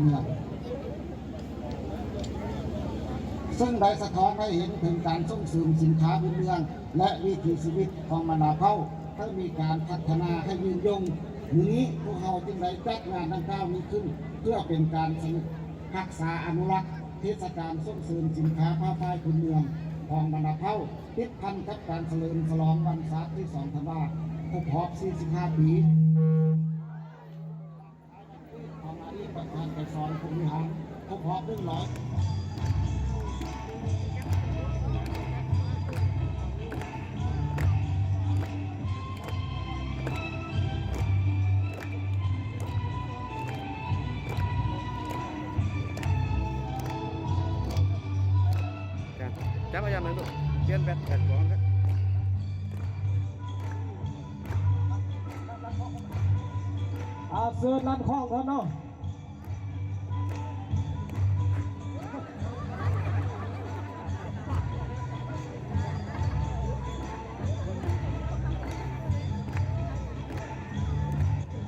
ເມືອງ ເຊິ່ງໄດ້ສະທ້ອນໃຫ້ເຫັນເຖິງການສົ່ງເສີມສິນຄ້າພື້ນເມືອງ ແລະ ວິຖີຊີວິດຂອງບັນດາເຜົ່າ ໃຫ້ມີການພັດທະນາໃຫ້ຍືນຍົງ. ມື້ນີ້ພວກເຮົາຈຶ່ງໄດ້ຈັດງານດັ່ງກ່າວນີ້ຂຶ້ນ ເພື່ອເປັນການສະເໜີຮັກສາອະນຸລັກເທດສະການສົ່ງເສີມສິນຄ້າຜ້າຝ້າຍພື້ນເມືອງຂອງບັນດາເຜົ່າ ຕິດພັນກັບການສະເຫຼີມສະຫຼອງວັນຊາດທີສອງທັນວາ ຄົບຮອບສີ່ສິບຫ້າປີ ຂອງອະດີດປະທານໄກສອນ ພົມວິຫານ ຄົບຮອບໜຶ່ງຮ້ອຍ ຈັບເອົາຢ່າງໜຶ່ງລູກ ປ່ຽນແບັດ ແບັດກອງເດີ. ອ່າ ເຊີນລັນຂອງກ່ອນເນາະ.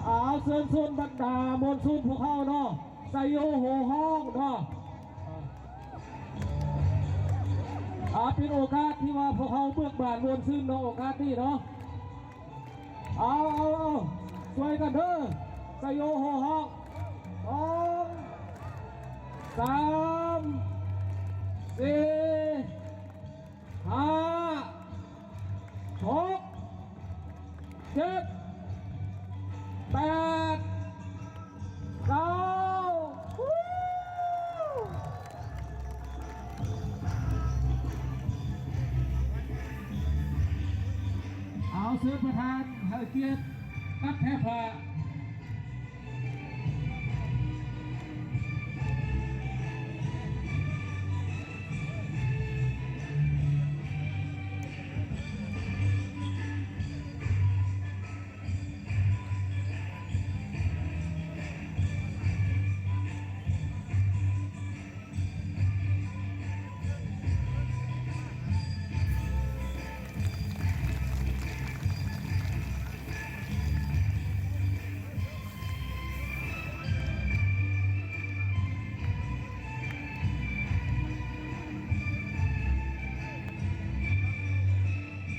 ເອົາ ເຊີນຊົວນບັນດາມວນຊົນພວກເຮົາເນາະ ໄຊໂຍໂຫຮ້ອງເນາະ. ອ່າ ເປັນໂອກາດທີ່ວ່າພວກເຮົາເບີກບານມ່ວນຊື່ນເນາະ ໂອກາດນີ້ເນາະ. ເອົາ ເອົາ ເອົາ ຊ່ວຍກັນເດີ ໄຊໂຍໂຫຮ້ອງ ສອງ ສາມ ສີ່ ຫ້າ ຫົກ ເຈັດ ແປດ ເກົ້າ ເອົາ ເຊີນປະທານໃຫ້ກຽດຕັດແພພາ.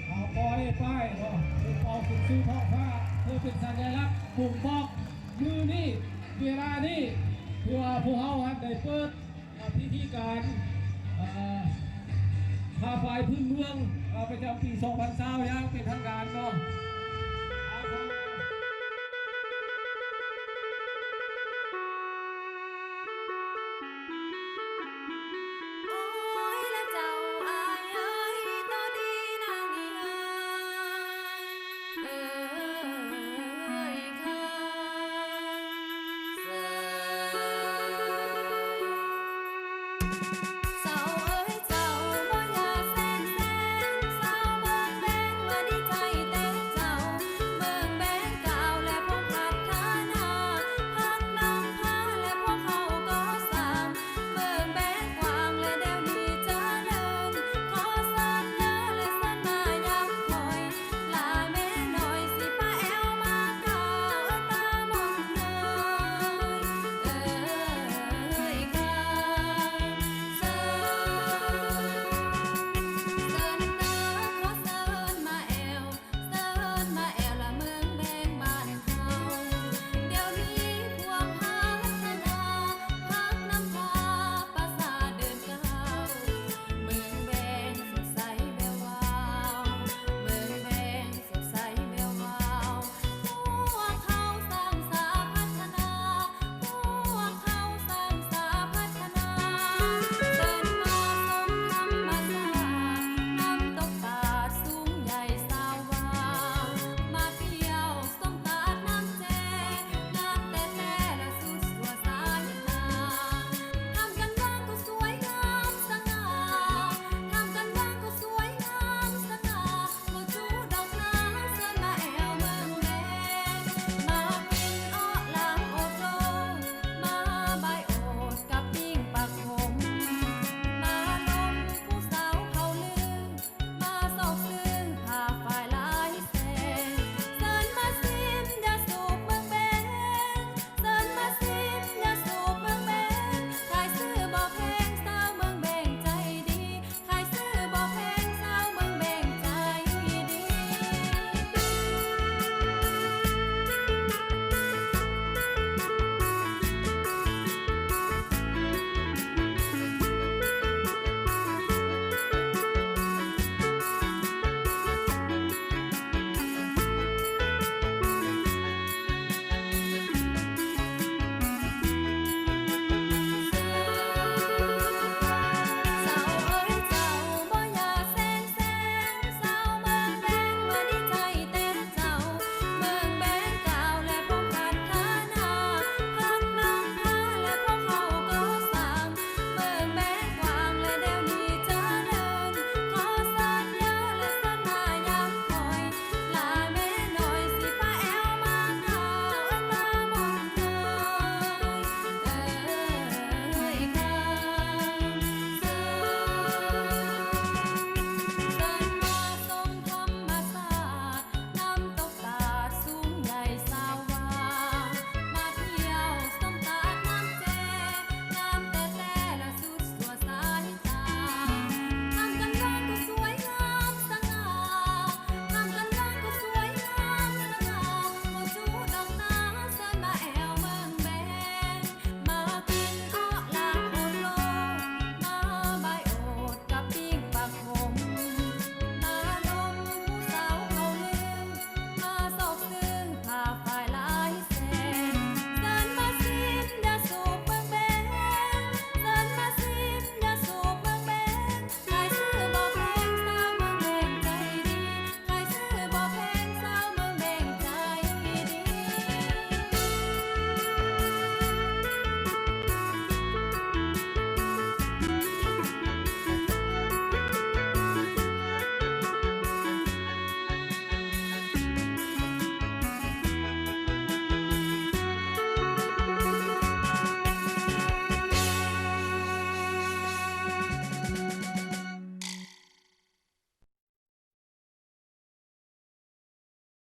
ເອົາ ປ່ອຍປ້າຍເນາະ ເປົ່າຂຶ້ນສູ່ທ້ອງຟ້າ ເພື່ອເປັນສັນຍາລັກບົ່ງບອກ ມື້ນີ້ ເວລານີ້ ທີ່ວ່າພວກເຮົາຫັ້ນໄດ້ເປີດ ອ່າ ພິທີການ ອ່າ ຜ້າຝ້າຍພື້ນເມືອງ ອ່າ ປະຈຳປີສອງພັນຊາວ ຢ່າງເປັນທາງ